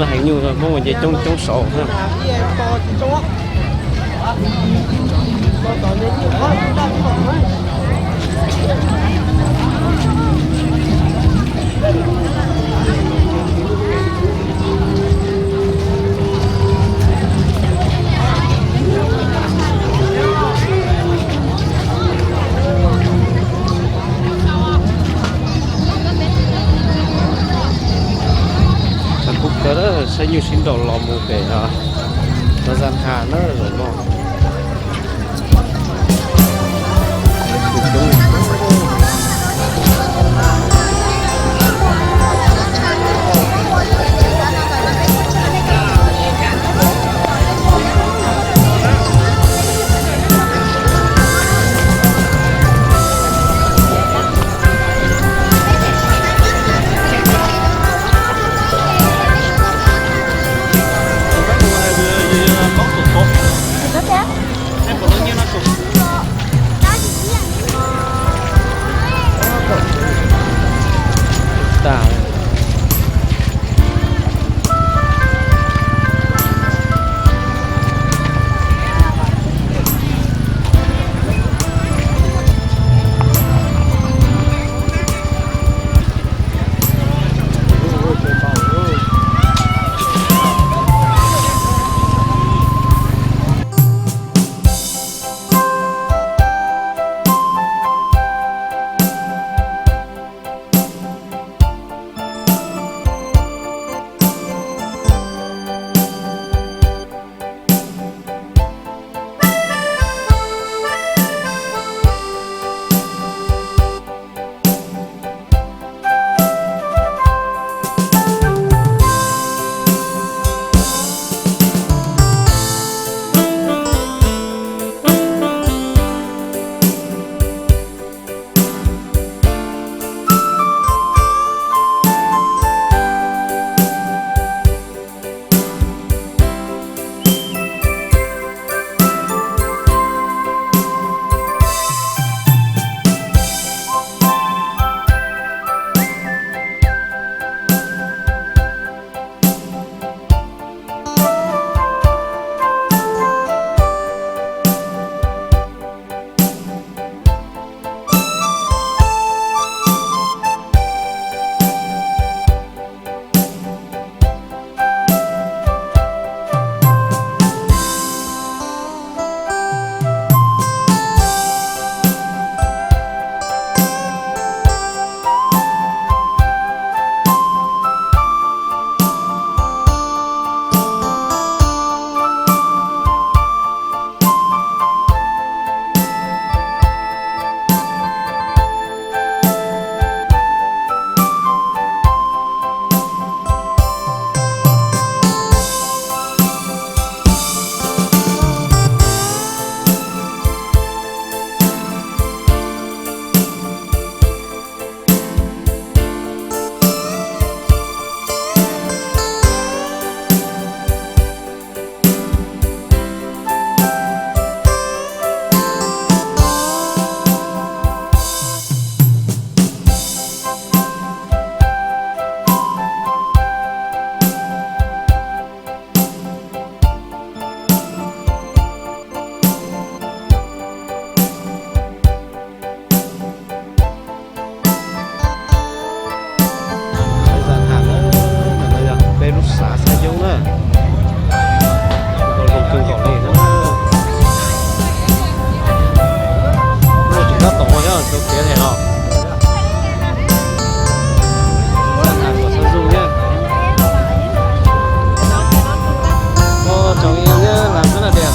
Heev nyuj, Hmoob ua nce coob coob saud na. Tshav kub kawg, saib nyuj sib nraus los mus pem Los Zas Nhas na zaum no. Peb lub xav xav yob na, zoo kawg nkaus li na. Lub tseem tab tom yog tus tiav them los. Xav zoo thiab. Tsoom ib yam thiab, lam xab na diam.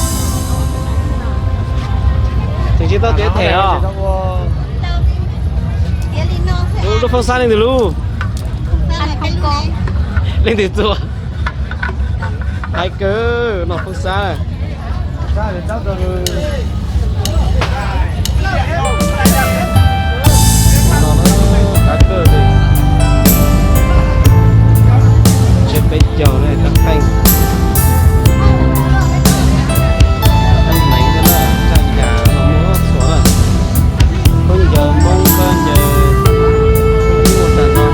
Tseem tsis tau tiav them os. Lub, lub Phooj Xab leej twg lub? Leej twg txua? Hais kawg no Phooj Xab na. No na, qab kawg li. Tsiab peb caug na, qab qeej. Qab neev thiab na, tsa yas no muaj txhua na. Khaub ncaws Hmoob, khaub ncaws ib ua tag no.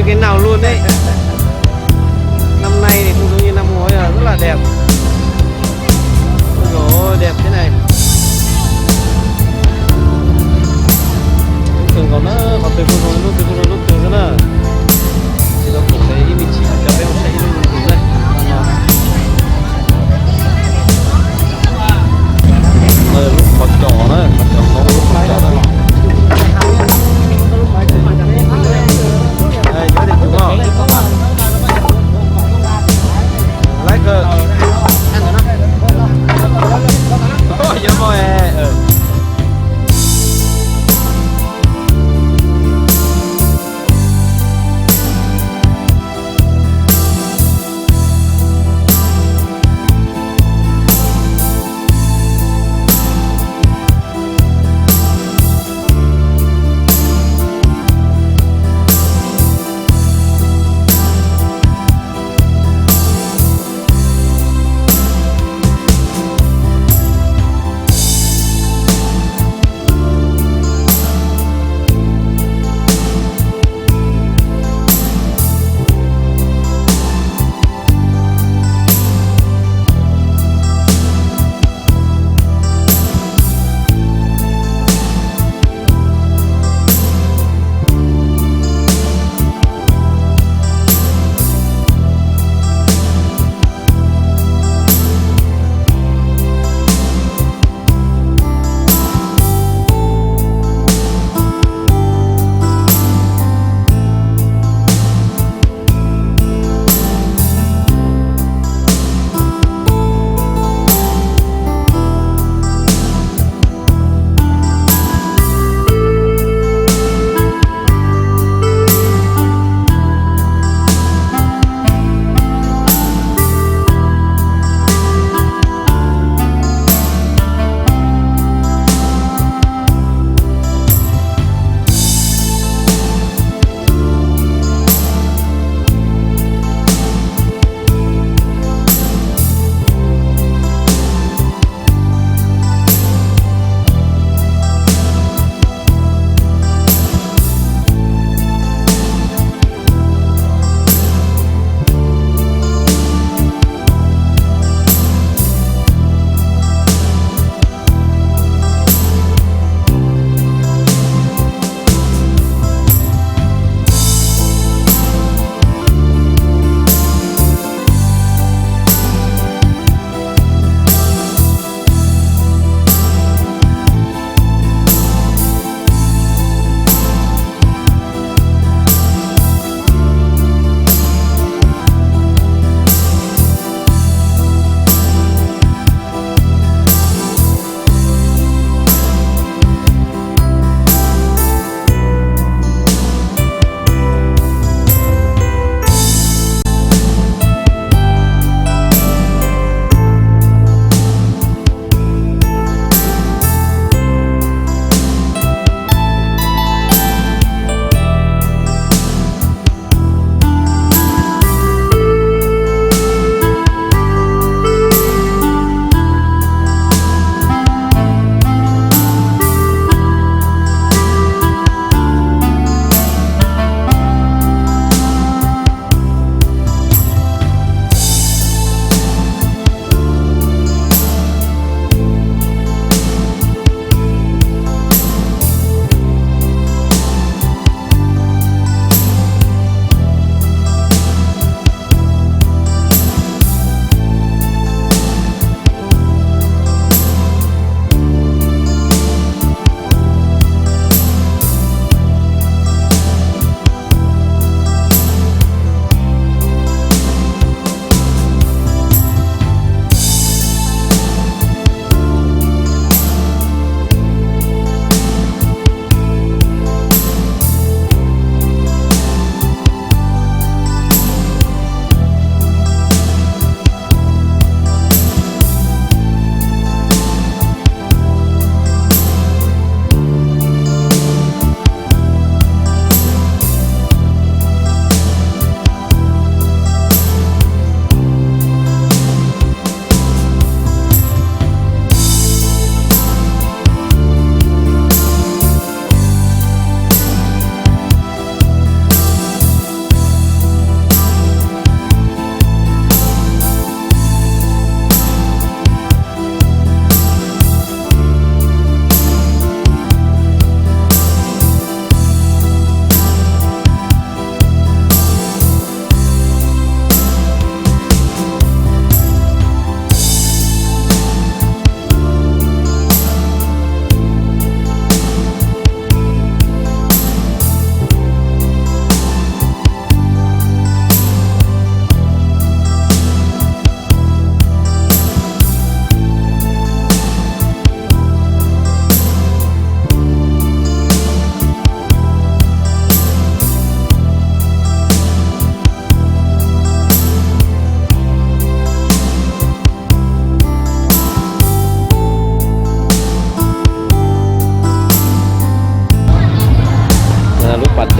Cái nào luôn đấy. Năm nay thì không giống như năm ngoái rồi, rất là đẹp. Ôi dồi ôi, đẹp thế này. Lub tường còn đó, còn từ khu rồi, lub từ khu rồi, lub tường nữa đó. Thì nó cũng thấy ít vị trí cho phép một cái lub tường đấy. Đây là lub khóa trỏ đấy, khóa trỏ có lub khóa trỏ đấy. Đây, có thể chụp không? Like. Ôi, nhớ mời.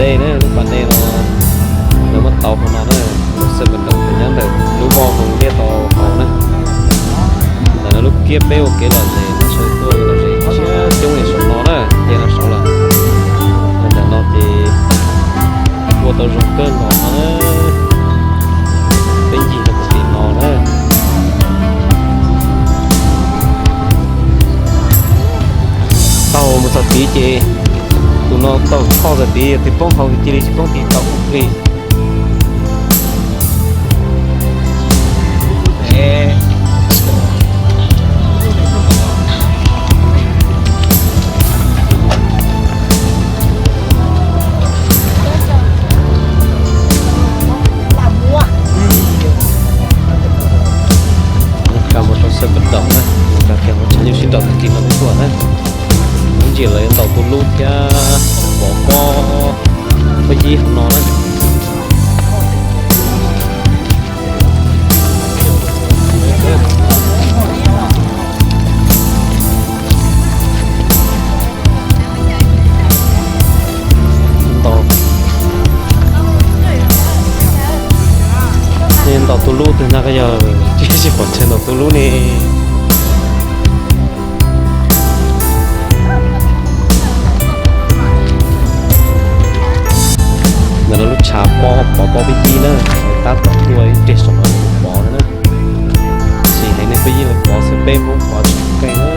dej na, lub pas dej no lawv muab tau hauv no na, xwb pas dawm nyob ntawm lub voj moo liaj tau hauv na. Ntawm no lub kiab peb ua kev lom zem no sawv tuaj lom zem siab coob li saum no na, ces no saud lawm. Ntawm no ces ua tau zoo kawg nkaus no na. Peb ncig rau tim no na. Taug mus txog tid ces tus no taug txhoj txog tid, yog tus poob hauv cia li tsis poob tid tau kuv plig. Nkag mus rau xwb pas dawm na, nkag kiag hauv tshav nyuj sib nraus tag kis no peb tuaj na. Ib ntsis lawv yuav ntaus tus lub thiab pov pob peb yib hauv no na. Ntaus, ntaus tus lub twg na, yog tsis pom tseg ntaus tus lub ne. Ntawm no lub tshav pob pov pob peb yib na, tab tom tuaj ib pliag saum no pov na. Tsis heev ne, peb yib lawv pov xwb, peb Hmoob pov tsis qeej na.